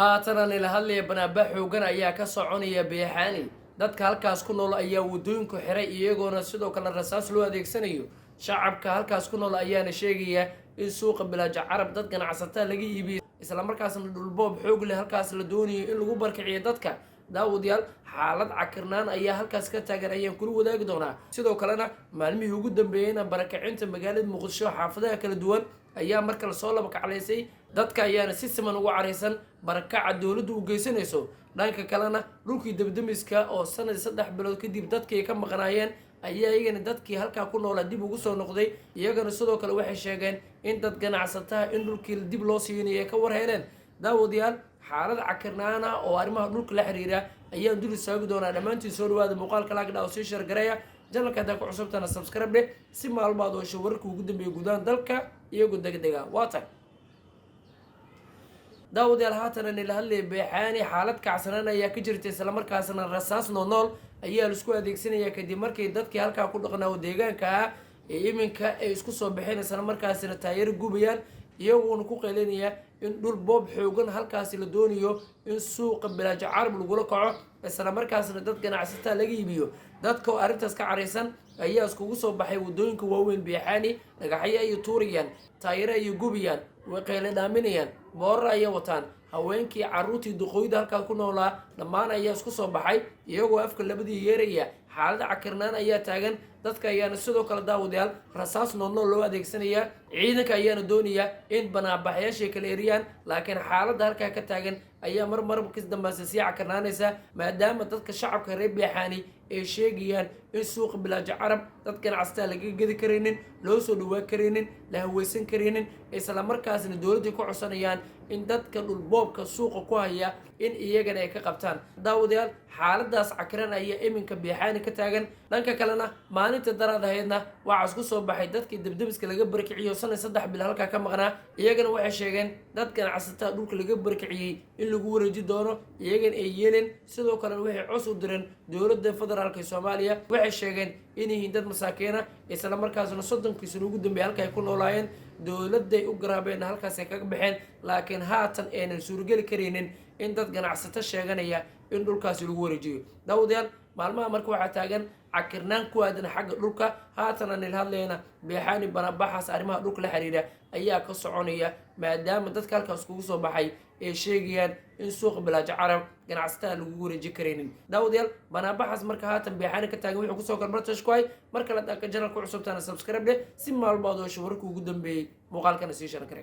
Haatana nila hadlaya, banaanbax xoogan ayaa ka soconaya Beexaani. Dadka halkaas ku nool ayaa waddooyinku xiray, iyagoona sidoo kale rasaas loo adeegsanayo. Shacabka halkaas ku nool ayaana sheegaya in suuqa Bilaajo Carab dad ganacsataa laga iibiyey, islamarkaasna dhulboob xoog leh halkaas la doonayo in lagu barkiciyo dadka. Daawadayaal, xaalad cakirnaan ayaa halkaas ka taagan ayaan kula wadaagi doonaa. Sidoo kalena maalmihii ugu dambeeyeyna barakacinta magaalada Muqdisho xaafadaha kala duwan ayaa mar kale soo laba kaclaysay. Dadka ayaana si siman ugu caraysan barakaca dowladdu u geysanayso. Dhanka kalena dhulkii debdemiska oo sanad 3 bilood kadib dadkii ka maqnaayeen ayaa iyagana dadkii halkaa ku noolaa dib ugu soo noqday. Iyagana sidoo kale waxay sheegeen in dad ganacsataha in dhulkii dib loo siinayo ay ka war heleen. Daawadayaal, xaalad cakirnaana oo arrimaha dhulka la xiriira ayaan dul istaagi doonaa. Dhammaantiin soo dhawaada, muuqaalka like dhaha oo sii share gareeya. Channelka haddaa ku cusubtana subscribe dheh si maalmaad oo hesho wararka ugu dambeeya gudaha dalka iyagoo degdega. Waa tahay daawadayaal, haatana nila hadlaya, Beexaani xaalad kacsanaan ayaa ka jirta, islamarkaasna rasaas noolnool ayaa laisku adeegsanaya kadib markii dadkii halkaa ku dhaqnaa oo deegaanka ah ee iminka ay isku soo baxeen, islamarkaasina taayaro gubayaan, iyagoona ku qaylinaya in dhul boob xoogan halkaasi la doonayo in suuqa Bilaajo Carab lagula kaco, islamarkaasna dad ganacsataa laga iibiyo. Dadka oo arrintaas ka caraysan ayaa iskugu soo baxay waddooyinka waaweyn Beexaani. Dhagaxyo ayay tuurayaan, taayiro ayay gubayaan, way qayle dhaaminayaan, boorar ayay wataan. Haweenkii, carruurtii, duqooyda halkaa ku noolaa dhammaan ayaa isku soo baxay iyagoo afka labadii yeeraya. Xaalada cakirnaan ayaa taagan. Dadka ayaana sidoo kale, daawadayaal, rasaas noolnool loo adeegsanayaa. Ciidanka ayaana doonaya in banaanbaxyaashay kala eriyaan, laakiin xaaladda halkaa ka taagan ayaa mar marba ka dambaysa sii cakirnaanaysa, maadaama dadka shacabka reer Beexaani ay sheegayaan in suuqa Bilaajo Carab dad ganacsataa laga gedi karaynin, loo soo dhawaan karaynin, la haweysan karaynin, islamarkaasna dowladday ku codsanayaan in dadka dhulboobka suuqa ku haya in iyagana ay ka qabtaan. Daawadayaal, xaaladaas cakiran ayaa iminka Beexaani ka taagan. Dhanka kalena maalinta daraad ahaydna waxaa isku soo baxay dadkii debdemiska laga barkiciyo sanad 3 bil halkaa ka maqnaa. Iyagana waxay sheegeen dad ganacsataa dhulka laga barkiciyey in lagu wareeji doono, iyagana ay yeeleen. Sidoo kalena waxay cos u direen dowladda federaalka ee Soomaaliya. Waxay sheegeen in yihiin dad masaakiina, islamarkaasna 30kii sano ugu dambeeyay halka ay ku noolaayeen, dowladday u garaabeenna halkaas ay kaga baxeen, laakiin haatan aynan suurageli karaynin in dad ganacsato sheeganaya in dhulkaasi lagu wareejiyo. Daawadayaal, maalmaha marka waxaa taagan cakirnaan ku aadan xagga dhulka. Haatana nil hadlayna Beexaani banaanbaxaas arrimaha dhulka la xiriira ayaa ka soconaya, maadaama dadka halkaas kugu soo baxay ay sheegayaan in suuqa Bilaajo Carab ganacsatada lagu wareeji karaynin. Daawadayaal, banaanbaxaas marka haatan Beexaani ka taagan wuxuu kusoo korbartash ku hay. Mar kale dhaka channelka cusubtana subscribe dheh si maalmaad oo hesho wararka ugu dambeeyey, muuqaalkana sii share garay.